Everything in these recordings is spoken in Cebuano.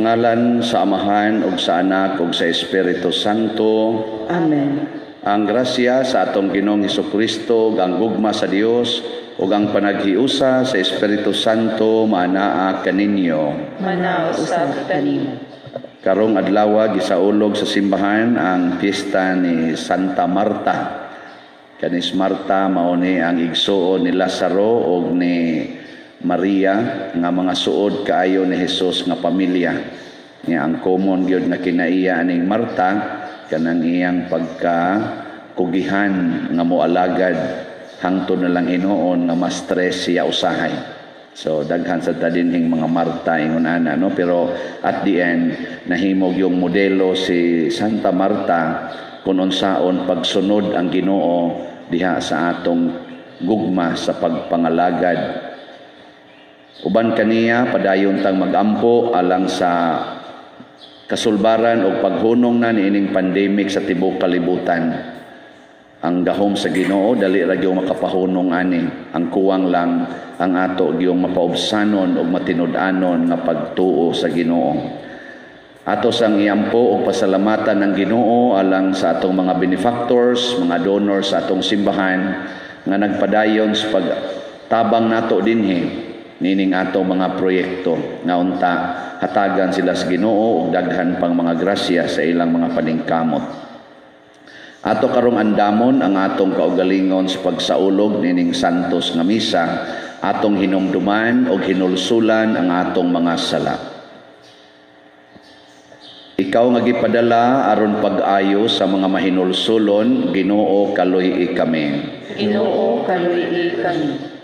Sa ngalan sa Amahan ug sa Anak ug sa Espiritu Santo. Amen. Ang grasya sa atong Ginoong Hesukristo ug ang gugma sa Dios ug ang panaghiusa sa Espiritu Santo maanaa kaninyo. Manaa usab kanimo. Karong adlaw, gisaulog sa simbahan ang piyesta ni Santa Marta. Kani si Marta, mao ni ang igsuon ni Lazaro ug ni Maria nga mga suod kaayo ni Jesus nga pamilya. Nga ang common gyud nga kinaiya ning Marta, kanang iyang pagka kugihan nga moalagad hangtod na lang hinuon nga ma-stress siya usahay. So daghan sa ta dinhing mga Marta ingon ana, no? Pero at the end, nahimog yung modelo si Santa Marta kung unsaon pagsunod ang Ginoo diha sa atong gugma sa pagpangalagad. Uban kaniya, padayon tang magampo alang sa kasulbaran o paghunong na niining pandemic sa tibuok kalibutan. Ang gahom sa Ginoo dali ra gyud makapahunong ani. Ang kuwang lang ang ato gyung mapaubsanon ug matinud-anon nga pagtuo sa Ginoo. Ato sang iampo og pasalamatan ng Ginoo alang sa atong mga benefactors, mga donors sa atong simbahan nga nagpadayon sa pagtabang nato dinhi nining atong mga proyekto, nga unta hatagan sila sa Ginoo og daghan pang mga grasya sa ilang mga paningkamot. Ato karong andamon ang atong kaugalingon sa pagsaulog nining santos nga misa, atong hinumduman og hinulsulan ang atong mga sala. Ikaw nga gipadala aron pag-ayo sa mga mahinulsulon, Ginoo, kaluy-i kami. Ginoo, kaluy-i kami.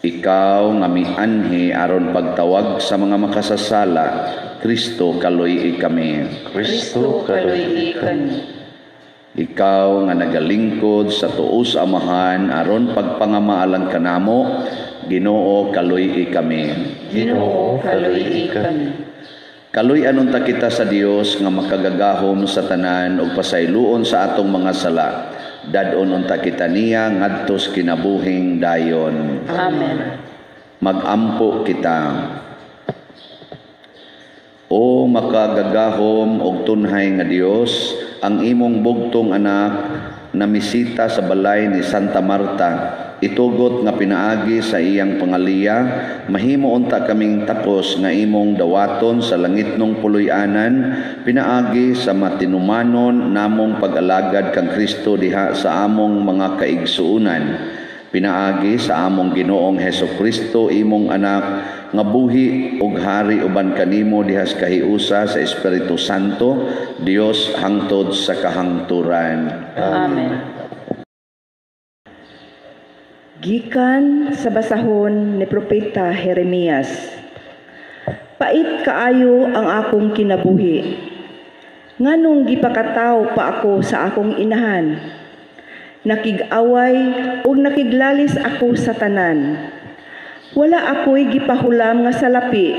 Ikaw nga mianhi aron pagtawag sa mga makasasala, Kristo, kaluy-i kami. Kristo, kaluy-i kami. Ikaw nga nagalingkod sa tuo sa Amahan aron pagpangamaalang kanamo, Ginoo, kaluy-i kami. Ginoo, kaluy-i kami. Kaluy-an unta kita sa Dios nga makagagahom sa tanan ug pasayloon sa atong mga sala. Dad-on unta kita niya ngadto sa kinabuhing dayon. Amen. Magampo kita. O makagagahom og tunhay nga Dios, ang imong bugtong anak namisita sa balay ni Santa Marta. Itugot nga pinaagi sa iyang pangaliya, mahimo unta kaming takos nga imong dawaton sa langitnong puloy-anan pinaagi sa matinumanon namong pag-alagad kang Kristo diha sa among mga kaigsuonan. Pinaagi sa among Ginoong Heso Kristo, imong anak, nga buhi ug hari uban kanimo diha sa kahiusa sa Espiritu Santo, Dios hangtod sa kahangturan. Amen. Gikan sa basahon ni Propeta Jeremias. Pait kaayo ang akong kinabuhi. Nganong gipakataw pa ako sa akong inahan? Nakig-away ug nakiglalis ako sa tanan. Wala ako'y gipahulam nga salapi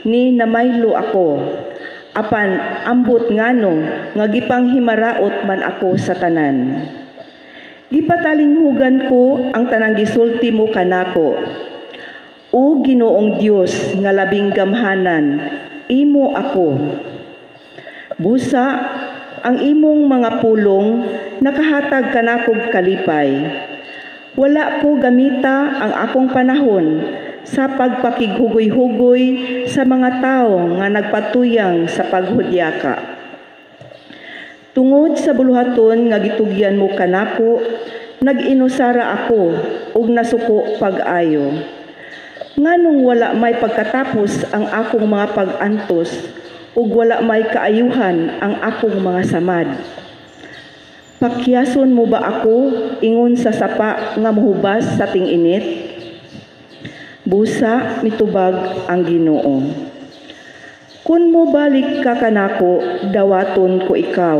ni namaylo ako. Apan ambot ngano nga gipanghimaraot man ako sa tanan. Gipatalinghugan ko ang tanang gisulti mo kanako. O Ginoong Dios nga labing gamhanan, imo ako. Busa, ang imong mga pulong nakahatag kanakog kalipay. Wala ko gamita ang akong panahon sa pagpakighugoy-hugoy sa mga tao nga nagpatuyang sa paghudyaka. Tungod sa buluhaton nga gitugyan mo kanako, nag-inusara ako ug nasuko pag-ayo. Nganong wala may pagkatapos ang akong mga pag-antos ug wala may kaayuhan ang akong mga samad? Pakyason mo ba ako ingon sa sapa nga mohubas sa ting-init? Busa mitubag ang Ginoo. Kun mobalik ka kanako, dawaton ko ikaw.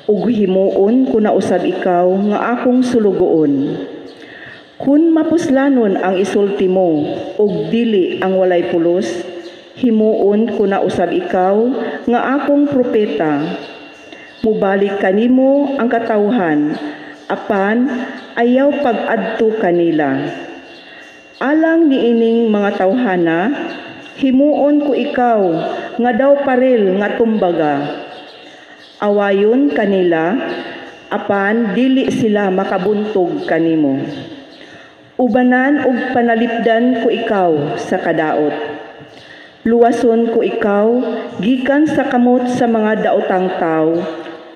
Ug himuon ko na usab ikaw nga akong sulugoon. Kun mapuslanon ang isulti mo ug dili ang walay pulos, himuon ko na usab ikaw nga akong propeta. Mubalik kanimo ang katawhan, apan ayaw pag-adto kanila. Alang niining mga tawhana, himuon ko ikaw nga daw paril nga tumbaga. Awayon kanila, apan dili sila makabuntog kanimo. Ubanan ug panalipdan ko ikaw sa kadaot. Luwason ko ikaw gikan sa kamot sa mga daotang tawo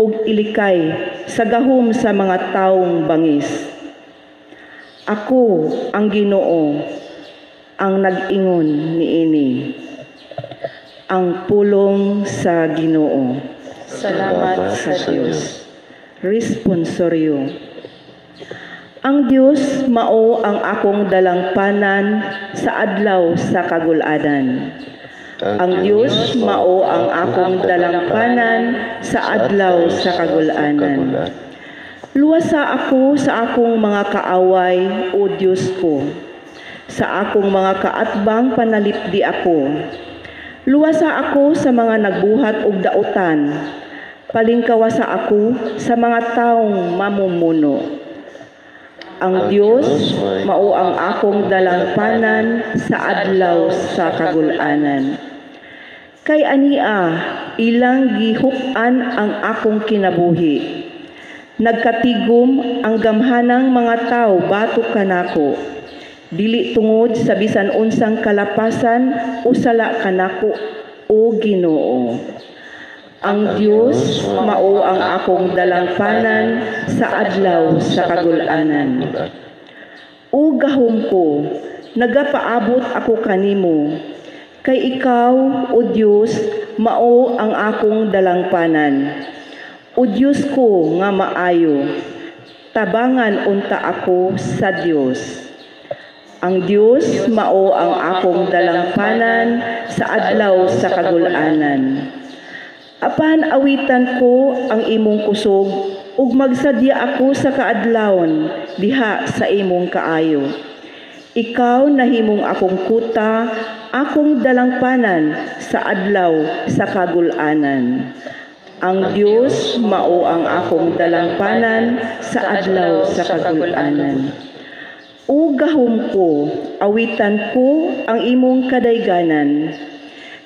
ug ilikay sa gahom sa mga taong bangis. Ako ang Ginoo, ang nag-ingon niini. Ang pulong sa Ginoo. Salamat sa Dios. Responsorio. Ang Dios mao ang akong dalangpanan sa adlaw sa kagulanan. Ang Dios mao ang akong dalangpanan sa adlaw sa kagulanan. Luwasa ako sa akong mga kaaway, o Dios ko. Sa akong mga kaatbang panalipdi ako. Luwasa ako sa mga nagbuhat og dautan. Palingkawasa ako sa mga taong mamumuno. Ang Dios mao ang akong dalangpanan sa adlaw sa kagulanan. Kay ania ilang gihup-an ang akong kinabuhi. Nagkatigom ang gamhanang mga tawo batok kanako. Dili tungod sa bisan unsang kalapasan o sala kanako, o Ginoo. Ang Dios mao ang akong dalangpanan sa adlaw sa kagulanan. O gahom ko, nagapaabot ako kanimo. Kay ikaw, o Dios, mao ang akong dalangpanan. O Dios ko nga maayo, tabangan unta ako sa Dios. Ang Dios mao ang akong dalangpanan sa adlaw sa kagulanan. Apan awitan ko ang imong kusog ug magsadya ako sa kaadlawon diha sa imong kaayo. Ikaw nahimong akong kuta, akong dalangpanan sa adlaw sa kagulanan. Ang Dios mao ang akong dalangpanan sa adlaw sa kagulanan. O gahom ko, awitan ko ang imong kadayganan.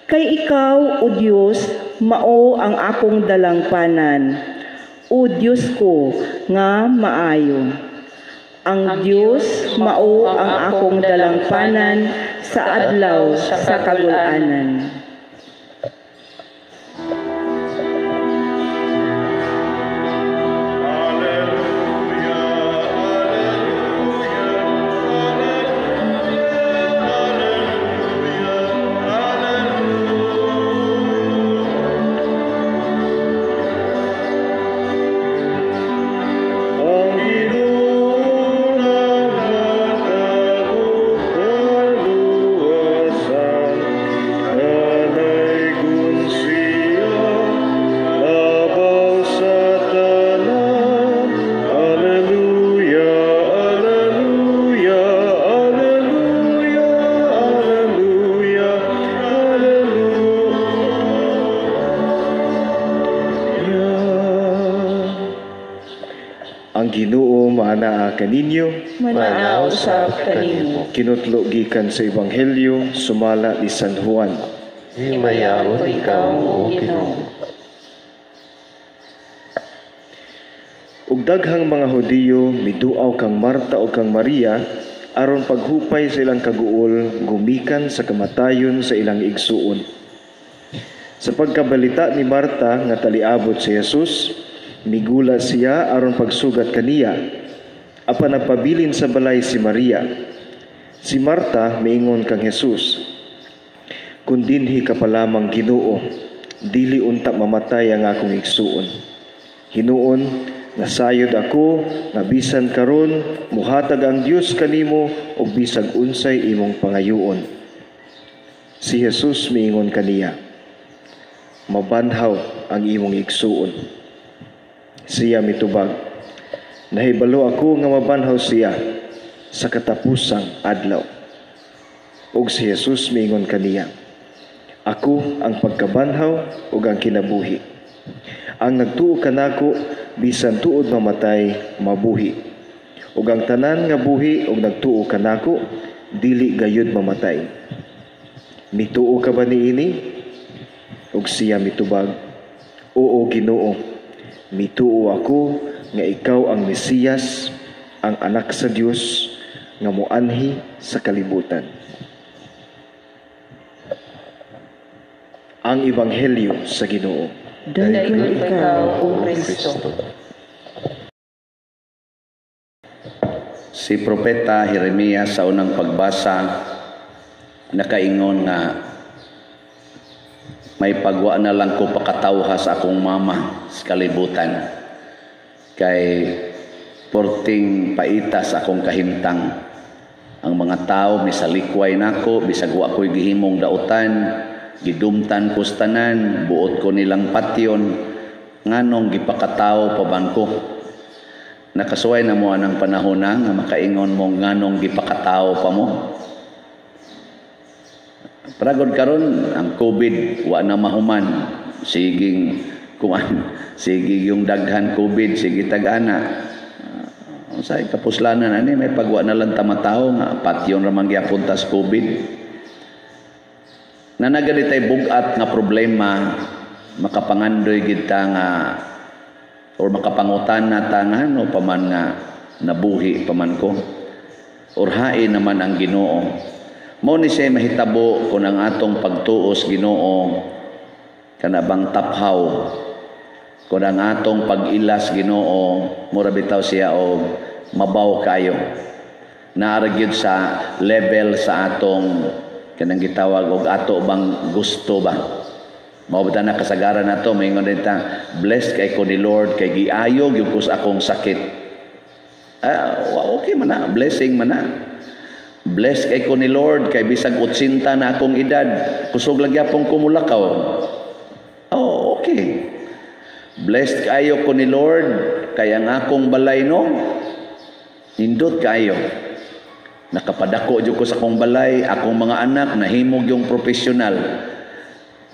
Kay ikaw, O Dios, mao ang akong dalangpanan. O Dios ko, nga maayo. Ang Dios mao ang akong dalangpanan sa adlaw sa kagulanan. Ang Ginoo maanaa kaninyo, Manaa usab kanimo. Kinutlo gikan sa Ebanghelyo sumala ni San Juan. Himayaon ikaw, O Ginoo. Ug daghang mga Hudiyo miduaw kang Marta ug kang Maria aron paghupay sa ilang kaguol gumikan sa kamatayon sa ilang igsuon. Sa pagkabalita ni Marta nga taliabot si Jesus, migula siya aron pagsugat kaniya. Apan nagpabilin sa balay si Maria. Si Marta miingon kang Jesus, "Kun dinhi ka pa lamang Ginoo, dili unta mamatay ang akong igsuon. Hinuon, nasayod ako nga bisan karon muhatag ang Dios kanimo og bisag unsay imong pangayoon." Si Jesus miingon kaniya, "Mabanhaw ang imong igsuon." Siya mitubag, "Nahibalo ako nga mabanhaw siya sa katapusang adlaw." Ug si Jesus miingon kaniya, "Ako ang pagkabanhaw ug ang kinabuhi. Ang nagtuo kanako bisan tuod mamatay, mabuhi. Ug ang tanan nga buhi ug nagtuo kanako dili gayud mamatay. Mituo ka ba niini?" Ug siya mitubag, "Oo, Ginoo, mituo ako nga ikaw ang Mesiyas, ang anak sa Dios nga moanhi sa kalibutan." Ang Ebanghelyo sa Ginoo. Dayon ikaw, O Kristo. Si Propeta Jeremias sa unang pagbasa nakaingon nga may pagwa na lang ko pakatawha sa akong mama sa kalibutan kay porting paitas akong kahimtang. Ang mga tao misalikway nako bisag wa ko'y gihimong dautan, gidumtan ko sa tanan, buot ko nilang patyon, nganong gipakatao pa ban ko. Nakasuway na mo anang panahon na nga makaingon mo nganong gipakatao pa mo. Pragod karon ang COVID wa na mahuman, siging kuan, sige yung daghan COVID, sige tag-ana. Unsay kapuslanan ani, may pagwa na lang tamatao nga patyon ra man gyapon tas COVID. Nanagali tay bug-at nga problema, makapangandoy gid ta nga or makapangutan na ta nga no pa man nga nabuhi pa man ko. Or hain naman ang Ginoo. Mao ni siya mahitabo kung ang atong pagtuos Ginoo kana bang taphaw, kung ang atong pag-ilas Ginoo mura bitaw siya og mabaw kayo. Naa ra gyud sa level sa atong kanang gitawag og ato bang gusto ba. Mao ba na kasagaran nato maingon din ta, blessed kay ko ni Lord kay giayo gyud ko sa akong sakit. Okay man na, blessing man na. Blessed kay ko ni Lord kay bisag 80 na akong edad, kusog lang gyapon ko mulakaw. Oh, okay. Blessed kayo ko ni Lord kay ang akong balay no nindot kayo. Nakapadako jud ko sa akong balay, akong mga anak nahimog yung profesional.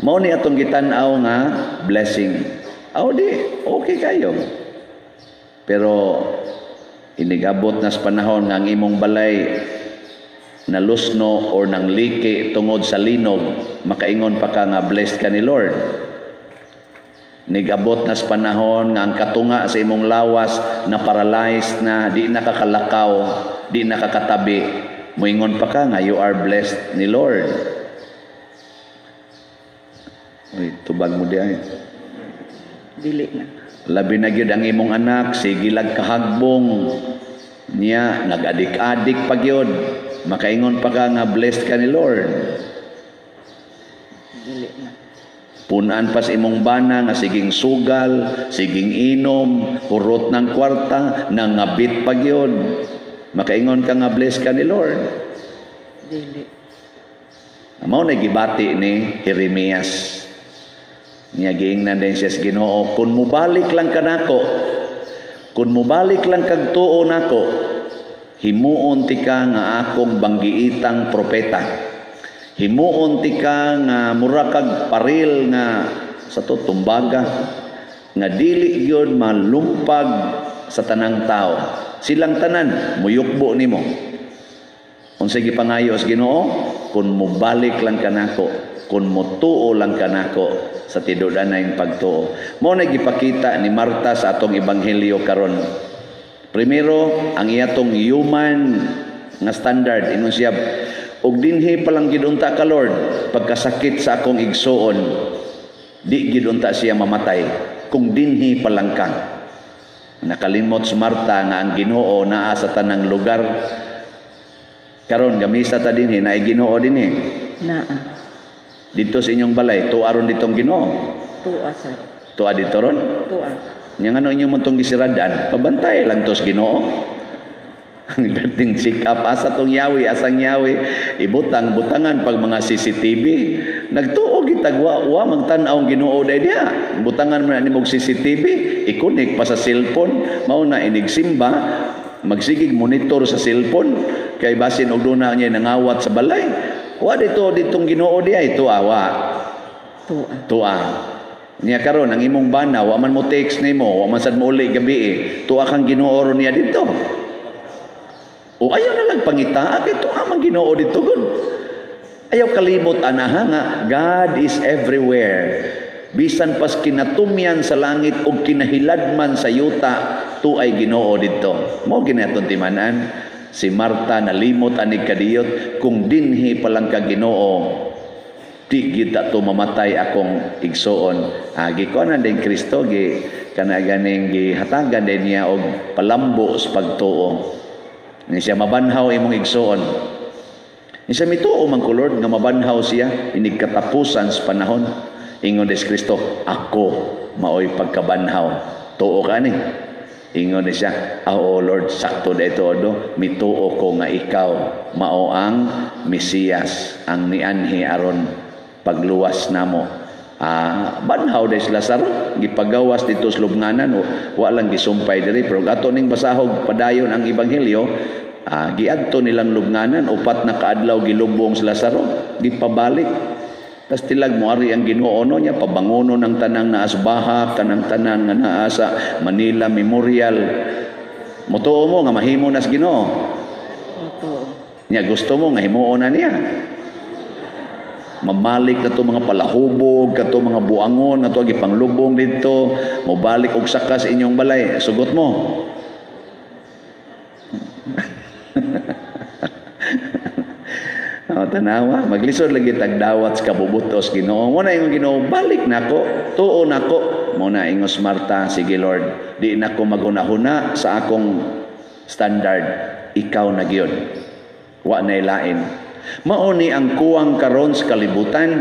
Mao ni atong gitan-aw nga blessing. Aw di, okay kayo. Pero inigabot na sa panahon nga ang imong balay nalusno or nang liki tungod sa linog, makaingon pa ka nga blessed ka ni Lord. Nigabot na sa panahon nga ang katunga sa imong lawas na paralyzed na, di nakakalakaw, di nakakatabi, moingon pa ka nga you are blessed ni Lord. Uy, tubag mo di ay. Dili na. Labi na gyud ang imong anak, sige lag kahagbong niya, nag-adik-adik pa gyud, makaingon pa ka nga blessed ka ni Lord. Dili na. Punan pas imong bana nga siging sugal, siging inom, hurot ng kwarta, nangabit pa gyud, makaingon ka nga blessed ka ni Lord. Dili. Mao na gibati ni Jeremias. Niya giingnan din siya sa Ginoo, kung mubalik lang ka nako, kung mubalik lang kag tuo nako, himuon ti ka nga akong banggiitang propeta. Himuon ti ka nga mura kag paril nga sa to tumbaga nga dili gyud malumpag sa tanang tao. Silang tanan muyukbo nimo. Unsay gipangayo sa Ginoo? Kung mubalik lang kanako, kung mutuo lang kanako sa tinud-anay pagtuo. Mao na gipakita ni Marta sa atong ebanghelyo karon. Primero, ang iyatong human nga standard ingon siya, og dinhi pa lang gid unta ka Lord, pagkasakit sa akong igsuon, di gid unta siya mamatay kung dinhi pa lang ka. Nakalimot si Marta nga ang Ginoo naa sa tanang lugar. Karon gamisa ta dinhi, naay Ginoo dinhi. Naa. Dito sa inyong balay, tuwa ron ditong Ginoo. Tuwa sir. Tuwa dito ron? Tuwa. Nya ngano inyo man tong gisiradan, pabantay lang tos Ginoo. Ang dating check up asa tong yawi, asang yawi, ibutang butangan pag mga CCTV. Nagtuo gitag wa magtan-aw ang Ginoo day diha. Butangan man ni mog CCTV, i-connect pa sa cellphone, mao na inigsimba, magsigig monitor sa cellphone kay basin og duna niya nangawat sa balay. Wa dito ditong Ginoo diha, ito awa. Tuwa. Tuwa. Niya karon ang imong bana, wa man mo text nimo, wa man sad mo uli gabi eh. Tuwa kang Ginoo ron niya dito. O ayaw na lang pangita, kay tuwa man Ginoo dito gud. Ayaw kalimot anaha nga God is everywhere. Bisan pas kinatumyan sa langit ug kinahiladman sa yuta, tuay Ginoo didto. Mao ginaton timan-an. Si Marta nalimot anig kadiyot, kung dinhi pa lang ka Ginoo, di gyud to mamatay akong igsuon. Gikuanan din Kristo, gi kana ganing gihatagan din niya og palambo sa pagtuo. Ni siya, mabanhaw imong igsuon. Ni siya, mituo man ko, Lord, nga mabanhaw siya inig katapusan sa panahon. Ingon des Kristo, ako maoy pagkabanhaw. Tuo ka ni? Ingon ni siya, oo Lord, sakto dito do, mituo ko nga ikaw mao ang Mesiyas, ang nianhi aron pagluwas namo. Banhaw des Lazaro, gipagawas dito sa lubnganan, wa lang gisumpay diri, pero ato ning basahog padayon ang ebanghelyo, giadto nilang lubnganan, 4 na kaadlaw gilubong si Lazaro, gipabalik. Tas tilag moari ang Ginoo no niya, pabangonon ang tanang naa sa baha, kanang tanan nga naa sa Manila Memorial. Motuo mo nga mahimo nas Ginoo? Motuo. Nya gusto mo nga himuon na niya? Mamalik na to mga palahubog, kato mga buangon, na to gipanglubong didto, mobalik og saka sa inyong balay, sugot mo. Oh, tanawa, maglisod lagi tagdawat sa kabubutos Ginoo. Mo na ingon Ginoo, balik nako, tuo nako. Mo na ingos Marta, sige Lord, di nako magunahuna sa akong standard, ikaw na gyud. Wa nay lain. Mao ni ang kuwang karon sa kalibutan.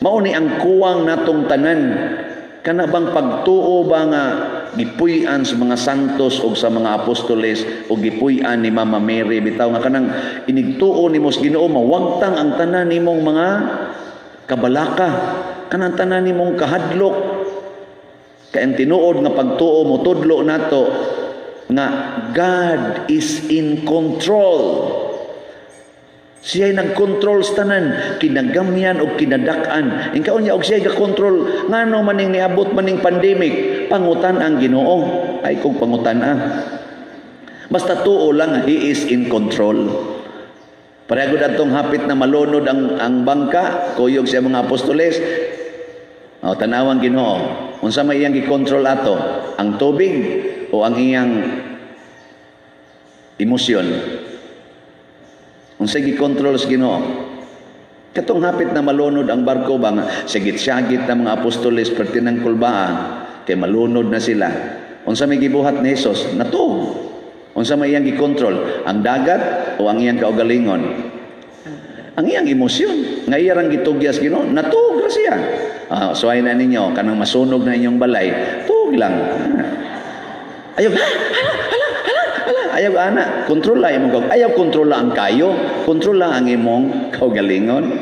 Mao ni ang kuwang natong tanan. Kana bang pagtuo ba nga gipuy-an sa mga santos og sa mga apostoles o gipuy-an ni Mama Mary, bitaw nga kanang inigtuo nimo sa Ginoo, mawagtang ang tanan nimong mga kabalaka, kanang tanan nimong kahadlok. Kay ang tinuod nga pagtuo motudlo nato nga God is in control. Siya'y nagkontrol sa tanan, kinagamyan o kinadak-an. Ingkaon niya og siya'y gakontrol, ngano maning niabot maning pandemic, pangutan ang Ginoo. Ay kung pangutan ah. Basta tuo lang, He is in control. Pareho gud atong hapit na malunod ang bangka, kuyog siya mga apostoles. O, tanawang Ginoo. Unsa may iyang gikontrol ato? Ang tubig o ang iyang emosyon? Unsay gikontrol sa Ginoo? Katong hapit na malunod ang barko ba nga sigit-syagit na mga apostoles perti ng kulbaan kay malunod na sila. Unsa may gibuhat ni Hesus? Natuog. Unsa may iyang gikontrol? Ang dagat o ang iyang kaugalingon? Ang iyang emosyon. Nga iya rang gitugyas Ginoo, natuog ra siya. Suway na ninyo kanang masunog na inyong balay, tuog lang. Ayaw, ha? Hala, hala, hala. Ayaw ana, kontrola imong kag ayaw kontrola ang kayo, kontrola ang imong kaugalingon.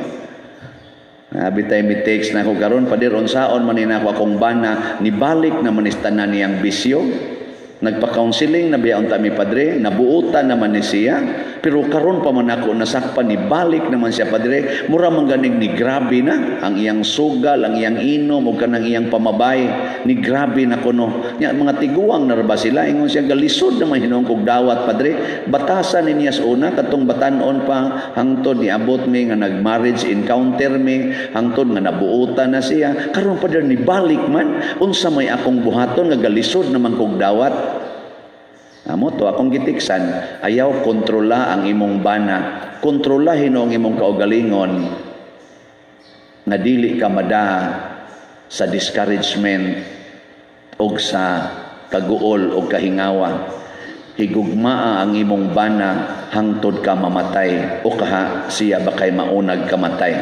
Abi tay mi text na ko karon pader unsaon man ni nako akong bana, nibalik na man tanan niyang bisyo. Nagpa-counseling na biya unta mi padre, nabuotan naman ni siya, pero karon pa man ako nasakpan, nibalik naman siya padre, mura man ganig ni grabe na ang iyang sugal, ang iyang inom ug kanang iyang pamabay, ni grabe na kuno. Nya mga tiguang na ra ba sila, ingon siya galisod naman hinuon kog dawat padre, batasan ni niya sa una katong batan-on pa hangtod niabot mi nga nag-marriage encounter mi, hangtod nga nabuotan na siya, karon padre nibalik man, unsa may akong buhaton nga galisod naman kog dawat. Amo to akong gitiksan, ayaw kontrola ang imong bana, kontrola hinuong imong kaugalingon nga dili ka madaha sa discouragement og sa kaguol og kahingawa. Higugmaa ang imong bana hangtod ka mamatay o kaha siya ba kay maunag kamatay.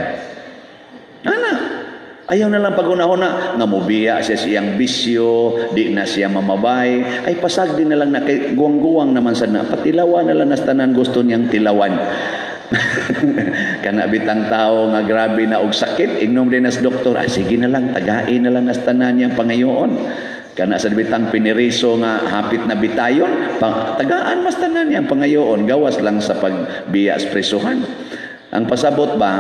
Ana, ayaw na lang pagunahon na nga mubiya siya siyang bisyo, di na siya mamabay, ay pasag din na lang na kay guwang-guwang naman sa na, patilawan na lang nas tanan gusto niyang tilawan. Kana bitang tao nga grabe na og sakit, ingnom din nas doktor, sige na lang, tagain na lang nas tanan niyang pangayoon. Kana sa bitang piniriso nga hapit na bitayon, tagaan mas tanan niyang pangayoon, gawas lang sa pagbiya sa presuhan. Ang pasabot ba,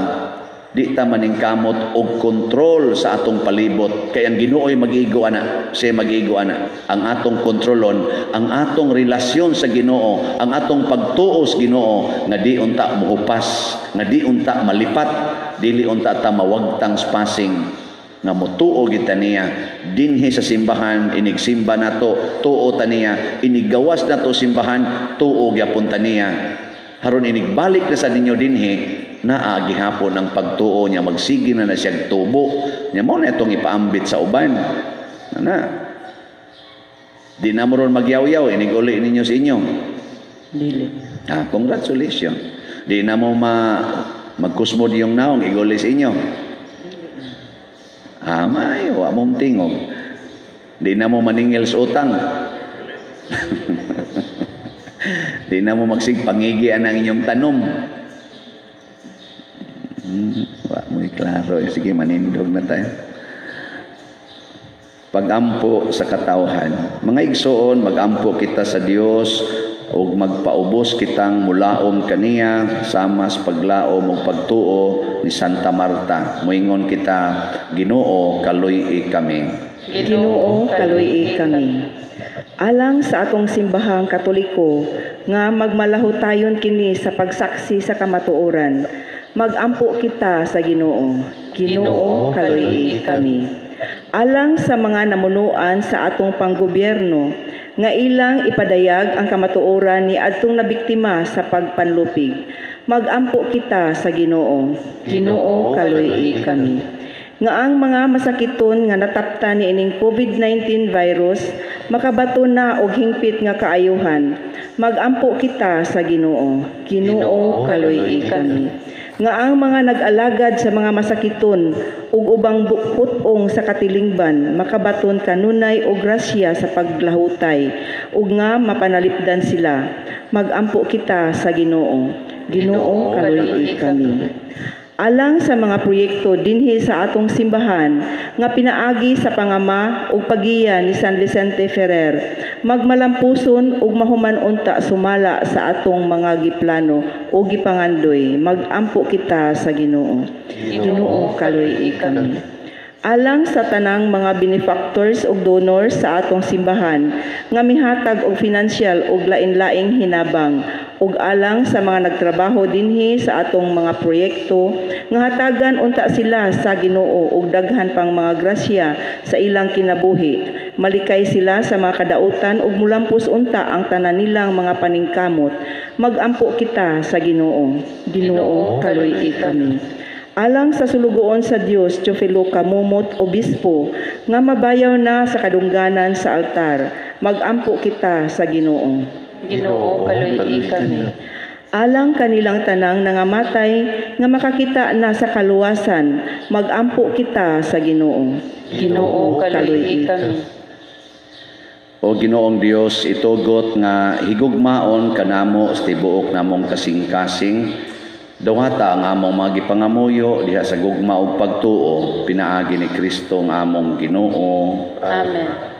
Di ta maningkamot og kontrol sa atong palibot kay ang Ginoo'y mag-igo ana, siya mag-igo ana. Ang atong kontrolon, ang atong relasyon sa Ginoo, ang atong pagtuo sa Ginoo nga di unta mohupas, nga di unta malipat, dili unta ta mawagtang spasing nga motuo gid ta niya dinhi sa simbahan, inigsimba nato, tuo ta niya, iniggawas nato simbahan, tuo gyapon ta niya. Haron inigbalik na sa ninyo dinhi, naa gihapon ang pagtuo niya, magsige na na siyang tubo niya. Mao na itong ipaambit sa uban. Ana, di na mo ron magyaw-yaw, inig-uli ninyo sa inyo. Dili. Ah, congratulations. Di na mo magkusmod yung naong, iguli sa inyo. Ah, may, wa mong tingog. Di na mo maningil sa utang. Di na mo magsigpangigian ang inyong tanom. Wa mo'y klaro. Sige, manindog na tayo. Pagampo sa katawhan. Mga igsoon, magampo kita sa Dios ug magpaubos kitang mulaom kaniya sama sa paglaom ug pagtuo ni Santa Marta. Moingon kita, Ginoo, kaluy-i kami. Ginoo, kaluy-i kami. Alang sa atong simbahang Katoliko nga magmalahutayon kini sa pagsaksi sa kamatuoran, magampo kita sa Ginoo. Ginoo, kaluy-i kami. Alang sa mga namunuan sa atong panggobyerno nga ilang ipadayag ang kamatuoran ni adtong nabiktima sa pagpanlupig, magampo kita sa Ginoo. Ginoo, kaluy-i kami. Nga ang mga masakiton nga nataptan niining COVID-19 virus makabato na og hingpit nga kaayuhan, magampo kita sa Ginoo. Ginoo, kaluy-i kami. Nga ang mga nag-alagad sa mga masakiton ug ubang put-ong sa katilingban makabaton kanunay og grasya sa paglahutay ug nga mapanalipdan sila, magampo kita sa Ginoo. Ginoo, kaluy-i kami. Alang sa mga proyekto dinhi sa atong simbahan nga pinaagi sa pangama ug pagiya ni San Vicente Ferrer, magmalampuson ug mahuman unta sumala sa atong mga giplano ug gipangandoy, magampo kita sa Ginoo. Ginoo, kaluy-i kami. Alang sa tanang mga benefactors ug donors sa atong simbahan nga mihatag og financial ug lain-laing hinabang, ug alang sa mga nagtrabaho dinhi sa atong mga proyekto nga hatagan unta sila sa Ginoo ug daghan pang mga grasya sa ilang kinabuhi. Malikay sila sa mga kadautan ug mulampos unta ang tanan nilang mga paningkamot. Magampo kita sa Ginoo. Ginoo, kaluy-i kami. Alang sa sulugoon sa Dios, Teofilo Camomot Obispo, nga mabayaw na sa kadungganan sa altar, magampo kita sa Ginoo. Ginoo, kaluy-i kami. Alang kanilang tanang nangamatay nga makakita na sa kaluwasan, magampo kita sa Ginoo. Ginoo, kaluy-i kami. O Ginoong Dios, itugot nga higugmaon kanamo sa tibuok namong kasing-kasing. Dawata ang among mga gipangamuyo diha sa gugma ug pagtuo pinaagi ni Kristo ang among Ginoo. Amen.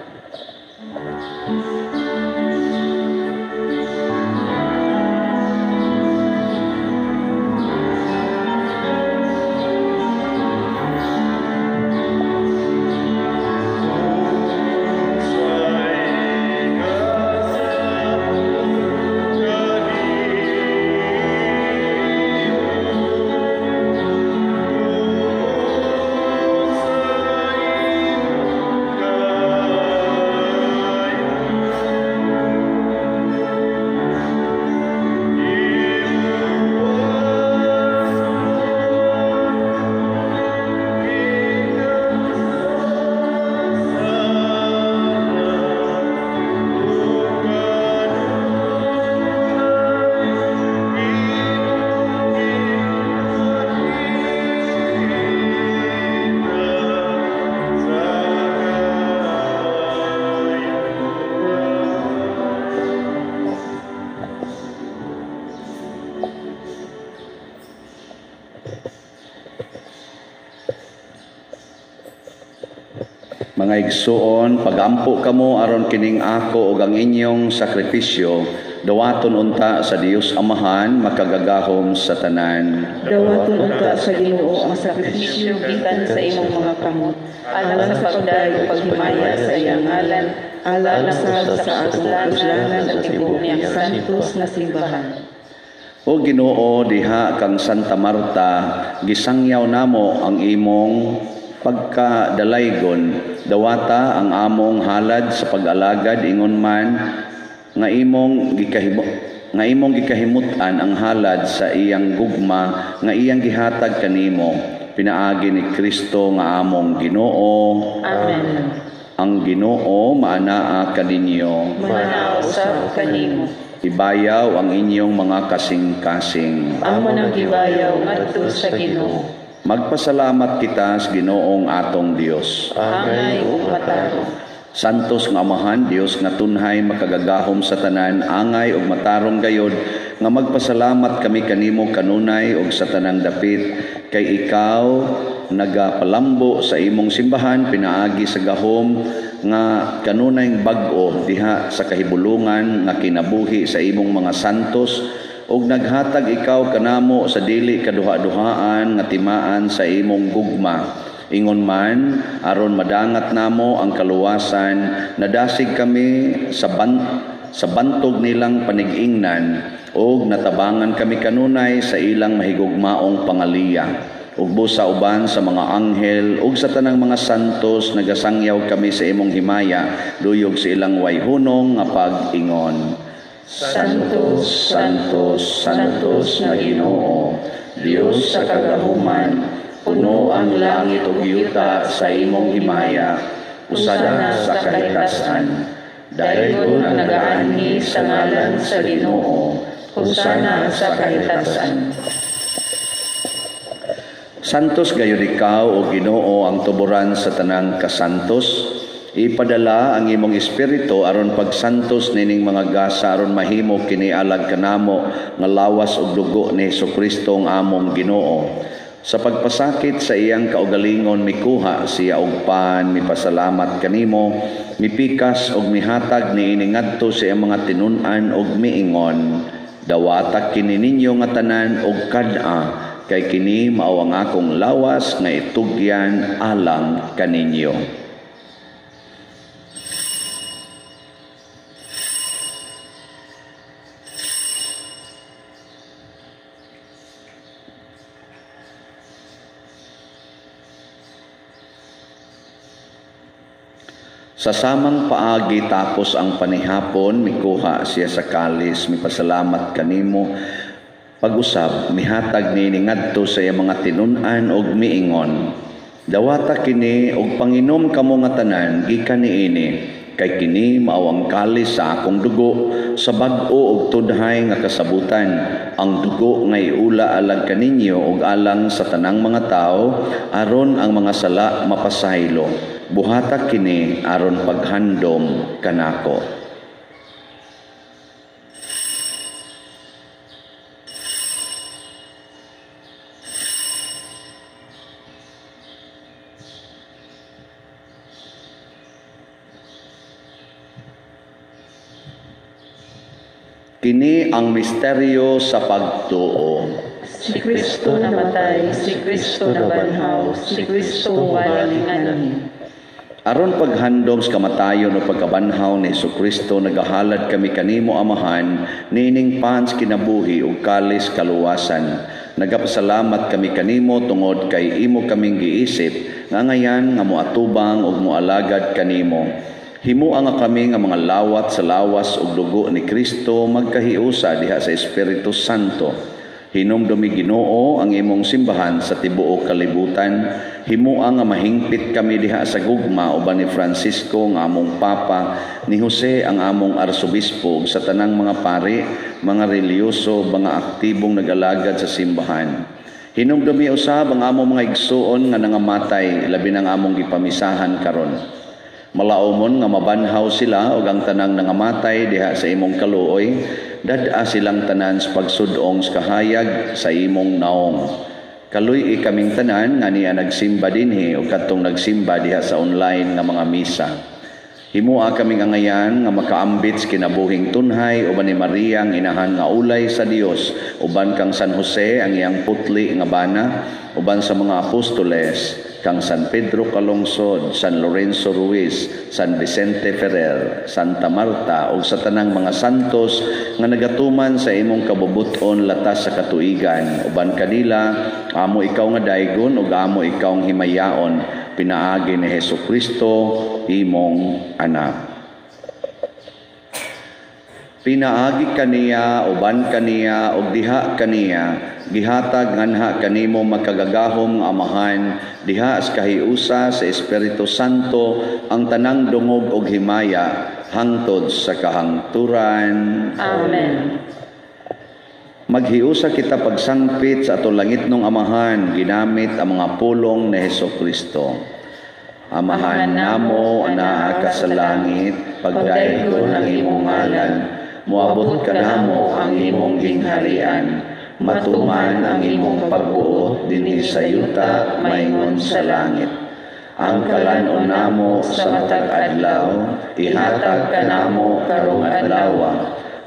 Mga igsuon, pagampo kamo aron kining ako ug ang inyong sakripisyo Dawaton unta sa Dios Amahan, makagagahom sa tanan. Dawaton unta sa Ginoo ang sakripisyo gikan sa imong mga kamot, alang sa pagdayeg ug paghimaya sa iyang ngalan, alang usab sa atong kapuslanan ug tibuok niyang santos nga simbahan. O Ginoo, diha kang Santa Marta, gisangyaw namo ang imong pagkadalaygon. Dawata ang among halad sa pag-alagad, ingon man nga imong gikahimut-an ang halad sa iyang gugma nga iyang gihatag kanimo, pinaagi ni Kristo nga among Ginoo. Amen. Ang Ginoo maanaa kaninyo. Maanaa usab kanimo. Ibayaw ang inyong mga kasing-kasing. Amo nang gibayaw ngadto sa Ginoo. Magpasalamat kita sa Ginoong atong Dios. Angay ug matarong. Santos nga Amahan, Dios nga tunhay makagagahom sa tanan, angay ug matarong gayod nga magpasalamat kami kanimo kanunay ug sa tanang dapit, kay ikaw nagapalambo sa imong simbahan pinaagi sa gahom nga kanunay bag-o diha sa kahibulungan nga kinabuhi sa imong mga santos, ug naghatag ikaw kanamo sa dili kaduha-duhaan nga timaan sa imong gugma. Ingon man aron madangat namo ang kaluwasan, nadasig kami sa bantog nilang panigingnan, ug natabangan kami kanunay sa ilang mahigugmaong pangaliya. Ug busa uban sa mga anghel ug sa tanang mga santos, nagasangyaw kami sa imong himaya, duyog sa ilang wayhunong nga pag-ingon. Santos, Santos, Santos nga Ginoo, Dios sa kagahuman, puno ang langit ug yuta sa imong himaya, usada sa kahitasan. Daygon ang nagaanhi sa ngalan sa Ginoo, hosana sa kahitasan. Santos gayud ikaw, o Ginoo, ang tuburan sa tanang kasantos. Ipadala ang imong espiritu aron pagsantos nining mga gasa, aron mahimo kini alag kanamo nga lawas ug dugo ni Hesukristo ang among Ginoo. Sa pagpasakit sa iyang kaugalingon, mikuha siya og pan, mipasalamat kanimo, mipikas og mihatag niini ngadto sa iyang mga tinun-an og miingon, dawata kini ninyo nga tanan og kad-a, kay kini mao ang akong lawas nga itugyan alang kaninyo. Sa samang paagi tapos ang panihapon, mikuha siya sa kalis, mipasalamat kanimo. Pag-usab, mihatag niini ngadto sa iyang mga tinun-an og miingon, dawata kini og panginom kamo nga tanan gikan niini, kay kini mao ang kalis sa akong dugo sa bag-o og tudhay nga kasabutan, ang dugo nga iula alang kaninyo og alang sa tanang mga tawo, aron ang mga sala mapasaylo. Buhata kini aron paghandom kanako. Kini ang misteryo sa pagtuo. Si Kristo namatay, si Kristo nabanhaw, si Kristo balik nganhi. Aron paghandom sa kamatayon o pagkabanhaw ni Hesukristo, nagahalad kami kanimo Amahan niining pans kinabuhi ug kalis kaluwasan. Nagapasalamat kami kanimo tungod kay imo kaming giisip nga ngayan nga moatubang ug moalagad kanimo. Himua nga kami nga mga lawat sa lawas ug dugo ni Kristo magkahiusa diha sa Espiritu Santo. Hinumdumi Ginoo ang imong simbahan sa tibuok kalibutan. Himua nga mahingpit kami diha sa gugma uban ni Francisco nga among Papa, ni Jose ang among Arsobispo, ug sa tanang mga pari, mga relihiyoso, mga aktibong nag-alagad sa simbahan. Hinumdumi usab ang among mga igsuon nga nangamatay, labi nang among gipamisahan karon. Malaomon nga mabanhaw sila og ang tanang nangamatay diha sa imong kaluoy, dad-a silang tanan sa pagsudong sa kahayag sa imong naong. Kaluy-i kaming tanan nga niya nagsimba dinhi o kadtong nagsimba diha sa online nga mga misa. Himua kaming angayan nga makaambit sa kinabuhing tunhay uban ni Maria ang inahan nga ulay sa Dios, uban kang San Jose ang iyang putli nga bana, uban sa mga apostoles kang San Pedro Calungsod, San Lorenzo Ruiz, San Vicente Ferrer, Santa Marta ug sa tanang mga santos nga nagatuman sa imong kabubut-on latas sa katuigan. Uban kanila amo ikaw nga daygon ug amo ikaw ang himayaon pinaagi ni Hesukristo imong anak. Pinaagi kaniya, uban kaniya, ug diha kaniya, gihatag nganha kanimo makagagahom nga Amahan, diha sa kahiusa sa Espiritu Santo ang tanang dungog ug himaya hangtod sa kahangturan. Amen. Maghiusa kita pagsangpit sa atong langitnong Amahan, ginamit ang mga pulong ni Hesukristo. Amahan namo, anaa ka sa langit, pagdaygon ang imong ngalan, moabot kanamo ang imong gingharian, matuman ang imong pagbuot dinhi sa yuta maingon sa langit. Ang kalan-on namo sa matag adlaw, ihatag kanamo karong adlawa,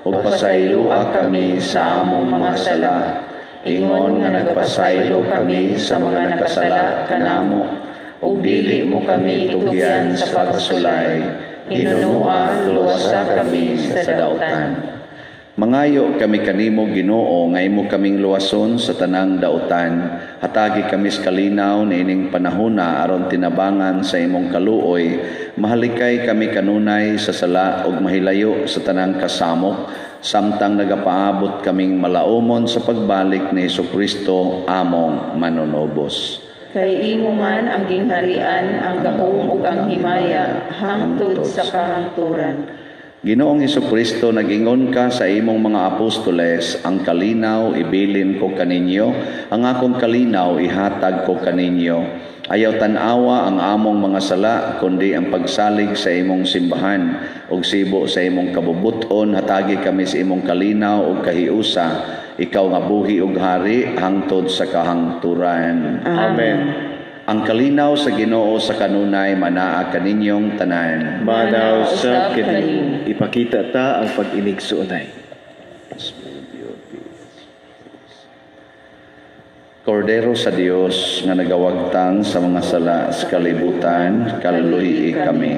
ug pasayloa kami sa among mga sala, ingon nga nagpasaylo kami sa mga nakasala kanamo, ug dili mo kami tugyan sa pagsulay, hinunua luwasa kami sa dautan. Mangayo kami kanimo Ginoo nga imo kaming luwason sa tanang dautan. Hatagi kami sa kalinaw niining panahona aron tinabangan sa imong kaluoy. Mahalikay kami kanunay sa sala ug mahilayo sa tanang kasamok, samtang nagapaabot kaming malaumon sa pagbalik ni Hesukristo among manunubos. Kay imo man ang gingharian, ang gahom ug ang himaya hangtod sa kahangturan. Ginoong Hesukristo, nag-ingon ka sa imong mga apostoles, ang kalinaw ibilin ko kaninyo, ang akong kalinaw ihatag ko kaninyo. Ayaw tan-awa ang among mga sala, kundi ang pagsalig sa imong simbahan ug sibo sa imong kabubuton. Hatagi kami sa imong kalinaw ug kahiusa, ikaw nga buhi ug hari hangtod sa kahangturan. Amen. Ang kalinaw sa Ginoo sa kanunay manaa kaninyong tanan. Manaw sa kanimo. Ipakita ta ang pag-inig suunay. Kordero sa Dios nga nagawagtang sa mga sala sa kalibutan, kaluoyi kami.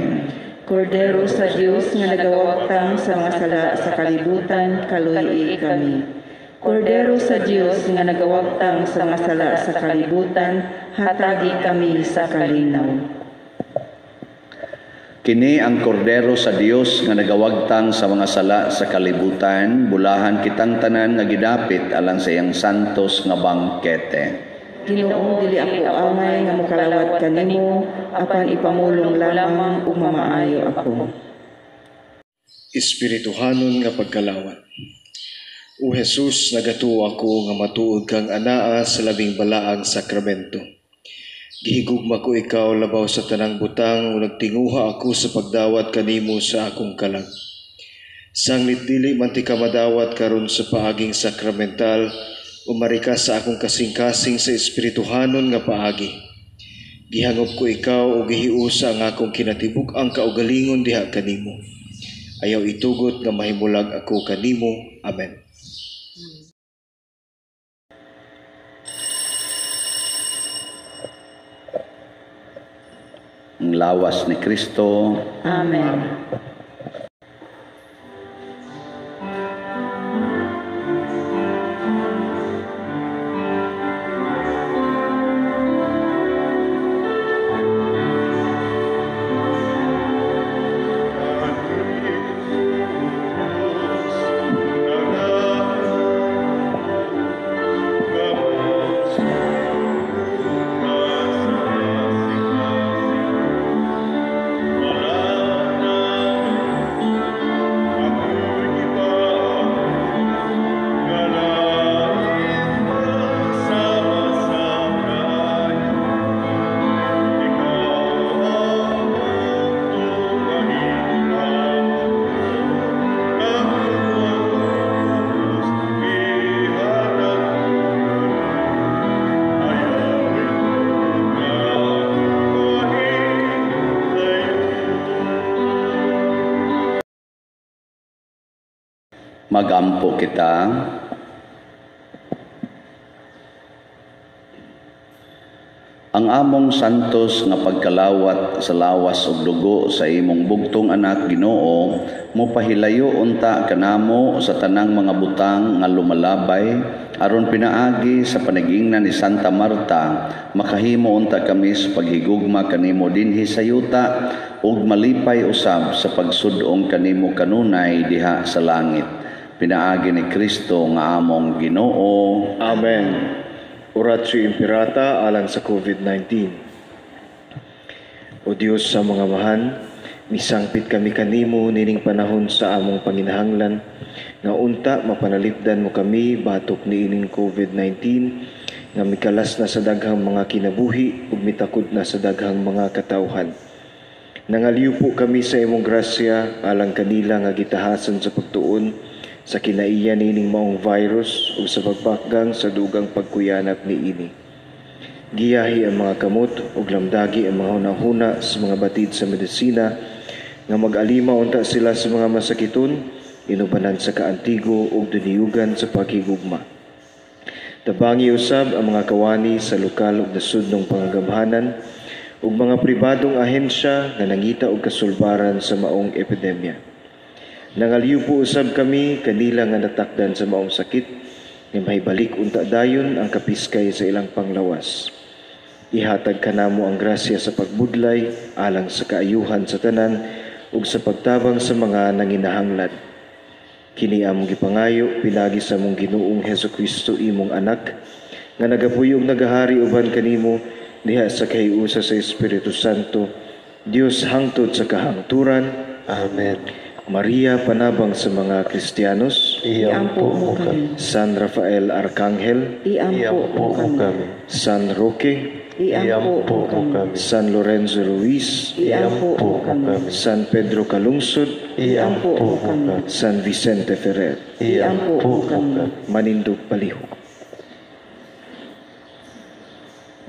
Kordero sa Dios nga nagawagtang sa mga sala sa kalibutan, kaluoyi kami. Kordero sa Dios nga nagawagtang sa mga sala sa kalibutan, hatagi kami sa kalinaw. Kini ang kordero sa Dios nga nagawagtang sa mga sala sa kalibutan, bulahan kitang tanan nga gidapit alang sa iyang santos nga bangkete. Ginoo, dili ako angay nga mokalawat kanimo, apan ipamulong lamang ug mamaayo ako. Espirituhanon nga pagkalawat. O Jesus, nagatuo ako nga matuod kang anaa sa labing balaang sakramento. Gihigugma ko ikaw labaw sa tanang butang ug nagtinguha ako sa pagdawat kanimo sa akong kalag. Sanglit dili man ti ka madawat karon sa paaging sakramental, umari ka sa akong kasing-kasing sa espirituhanon nga paagi. Gihangop ko ikaw ug gihiusa ang akong kinatibuk-ang kaugalingon diha kanimo. Ayaw itugot nga mahimulag ako kanimo. Amen. Ang lawas ni Kristo. Amen. Wala na. Magampo kita. Ang among santos nga pagkalawat sa lawas ug dugo sa imong bugtong anak Ginoo, mopahilayo unta kanamo sa tanang mga butang nga lumalabay, aron pinaagi sa panagingnan ni Santa Marta, makahimo unta kami sa paghigugma kanimo dinhi sa yuta ug malipay usab sa pagsud-ong kanimo kanunay diha sa langit. Pinaagi ni Kristo nga among Ginoo. Amen. Oratio Imperata alang sa COVID-19. O Dios sa mga mahan, misangpit kami kanimo nining panahon sa among panginahanglan, nga unta mapanalipdan mo kami batok niining COVID-19, nga mikalas na sa daghang mga kinabuhi ug mitakod na sa daghang mga katawhan. Nangaliw po kami sa imong grasya alang kanila nga gitahasan sa pagtuon sa kinaiya nining maong virus ug sa pagpakgang sa dugang pagkuyanap niini. Giyahi ang mga kamot ug lamdagi ang mga hunahuna sa mga batid sa medisina nga mag-alima unta sila sa mga masakiton, inubanan sa kaantigo ug duniyugan sa paghigugma. Tabangi usab ang mga kawani sa lokal ug nasudnong pangagamhanan ug mga pribadong ahensya nga nangita og kasulbaran sa maong epidemya. Nangaliw po usab kami kanila nga natakdan sa maong sakit, nga mahibalik unta dayon ang kapiskay sa ilang panglawas. Ihatag kanamo ang grasya sa pagbudlay alang sa kaayuhan sa tanan ug sa pagtabang sa mga nanginahanglan. Kini among gipangayo pinagi sa among Ginoong Hesukristo imong anak, nga nagapuyo ug nagahari uban kanimo diha sa kahiusa sa Espiritu Santo, Dios hangtod sa kahangturan. Amen. Maria, panabang sa mga Kristiyanos, Iampo mo kami. San Rafael Arcangel, Iampo Iampo mo mo kami. kami. San Roque, Iampo Iampo mo mo kami. kami. San Lorenzo Ruiz, Iampo Iampo mo mo kami. kami. San Pedro Calungsod, Iampo mo kami. San Vicente Ferrer. Iampo mo kami. Manindog palihog.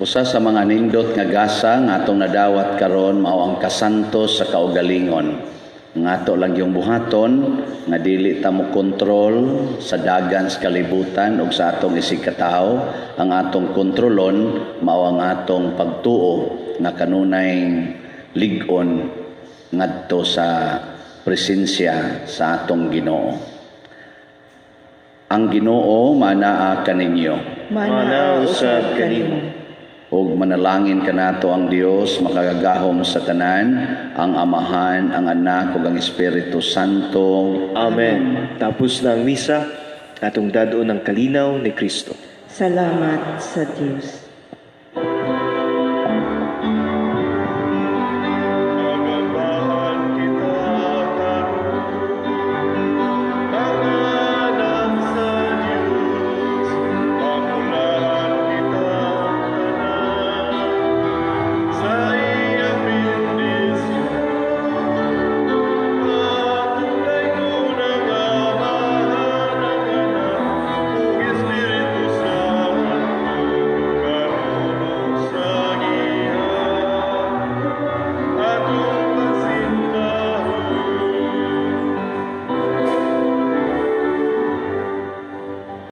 Usa sa mga nindot nga gasa nga atong nadawat karon mao ang kasantos sa kaugalingon. Nga ato lang yung buhaton nga dili ta mo kontrol sa dagan sa kalibutan ug sa atong isigkatawo, ang atong kontrolon mao ang atong pagtuo nga kanunay lig-on ngadto sa presensya sa atong Ginoo. Ang Ginoo manaa kaninyo. Manaa usab kanimo. Ug manalangin kanato ang Dios makagagahom sa tanan, ang Amahan, ang Anak ug ang Espiritu Santo. Amen. Tapos na ang misa, atong dad-on ang kalinaw ni Kristo. Salamat sa Dios.